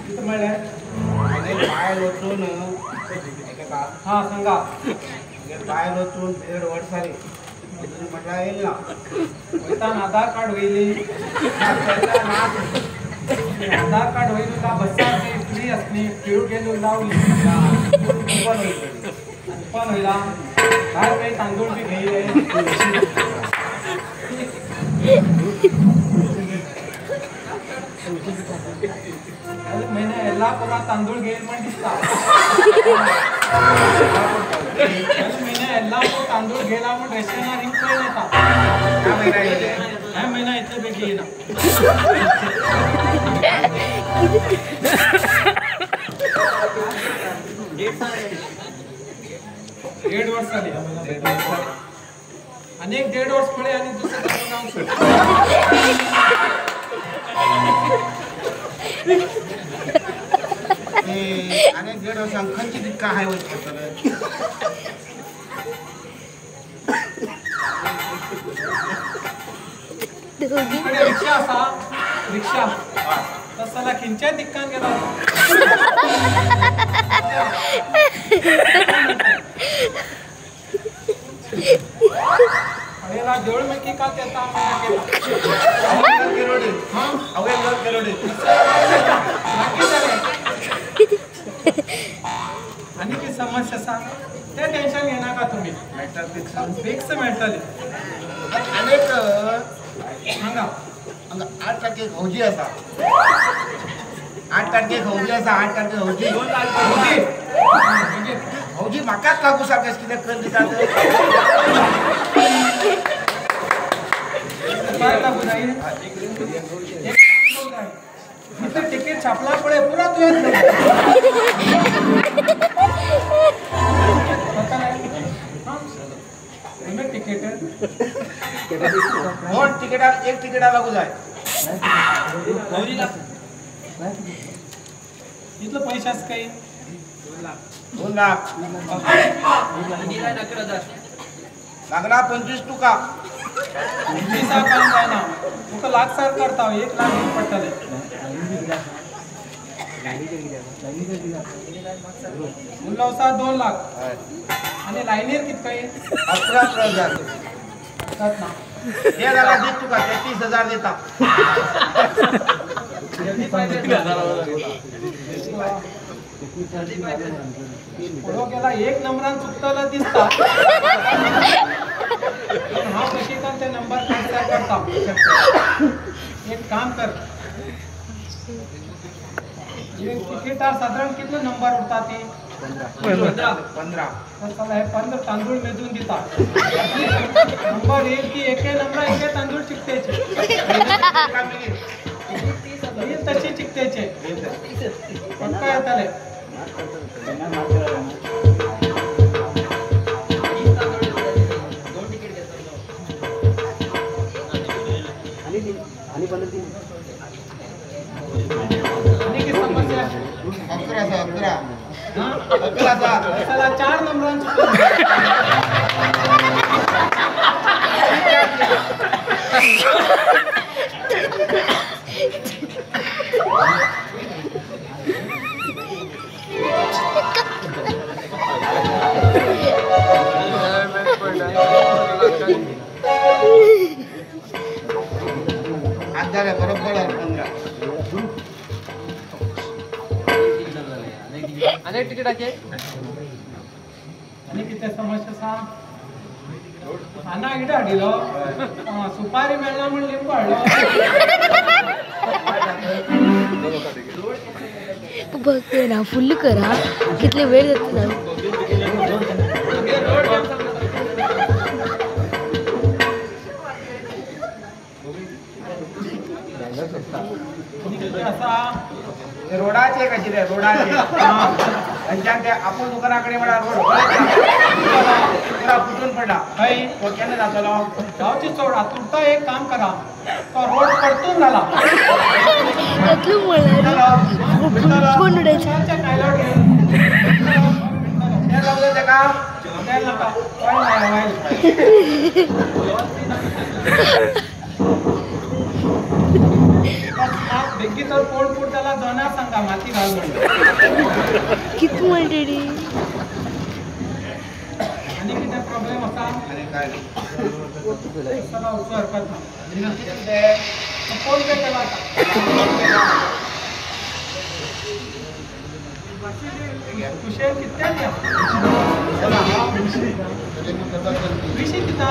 कितें म्हणलें बायल वचून हां सांगा बायल वचून 1.5 वर्स जाली म्हटल्यार येयल ना वयतान आधार कार्ड वयली आधार कार्ड वयली का बसार फ्री आसली खेळू गेलो लावली पण होयला भायर काही तांदूळ बी घेयले महिना येल्ला पुरा तांदूळ घेईल म्हण दिसता महिना येल्ला तांदूळ घेला म्हण रेशनार हिंग कळून येता ह्या महिना इतले बेगी येना 1.5 वर्स जाली आनी एक 1.5 वर्स पळय आनी दुसरें नांव सोड आनी 1.5 वर्सांक खंयची दिक्का हाय वयच पडटलें रिक्षा आसा रिक्षा तस जाल्यार खंयच्याय दिक्कान गेला पळयला देवळ मागीर कात येता आनी कितें समस्या आसा तें टेंशन घेनाका तुमी फिक्स मेळटलें आनी सांगा 8 तारखेक हौजी आसा 8 तारखेक हौजी आसा 8 तारखेक हौजी हौजी म्हाकाच लागू सारकें कितें कर दितात काय लागू जाय इतलें तिकेट छापला पळय पुरा तुवें तिकेट दोन तिकेटार एक तिकेटा लागू जाय इतलो पैसे आसा काय 2 लाख लागला 25 तुका 25 काम जायना तुका लाख सार करता 1 लाख पडटले उरलो आसा 2 लाख आनी लायनीर कितके 18,000 ना हे जाल्यार दीत तुका 33,000 दिता पुढो गेला एक नंबरान चुकताला दिसता हांव कशीकान ते नंबर ट्रान्सफर करता एक काम कर एक तिकीटार सादारण कितले नंबर उरता ती 15 15 हे 15 तांदूळ मेजून दिता नंबर येईल की एके नंबर एके तांदूळ चिकट्याचे येईल तशी चिकट्याचे पक्का येतले आणि किती समस्या 11 11 11 चला 4 नंबरांची आज झाले बरोबर 15 अनेक तिकिटाचे आणि किती समस्या आसा आना कितें हाडिल्लो सुपारी मेळना म्हूण लिंबू हाडलो बघ ना फुल्ल करा कितले वेळ जाता रोडाचे कशी रे रोडाचे थंयच्यान ते आपूण दुकाना कडेन म्हळ्यार रोड पुरा फुटून पडला हय तो केन्ना जातलो जावची चोड तुरता एक काम करा तो रोड परतून जाला तें लागलें तेका तें नाका बेगीन तर कोण कोण त्याला जाणार सांगा सांगता माती घाल म्हणून. कित म्हणटली? आनी कितें प्रॉब्लेम आसा? आनी काय सगळं वचूं हरकत ना. फोन पे केला आतां. कुशेर कितल्या दिया? 20 दिता.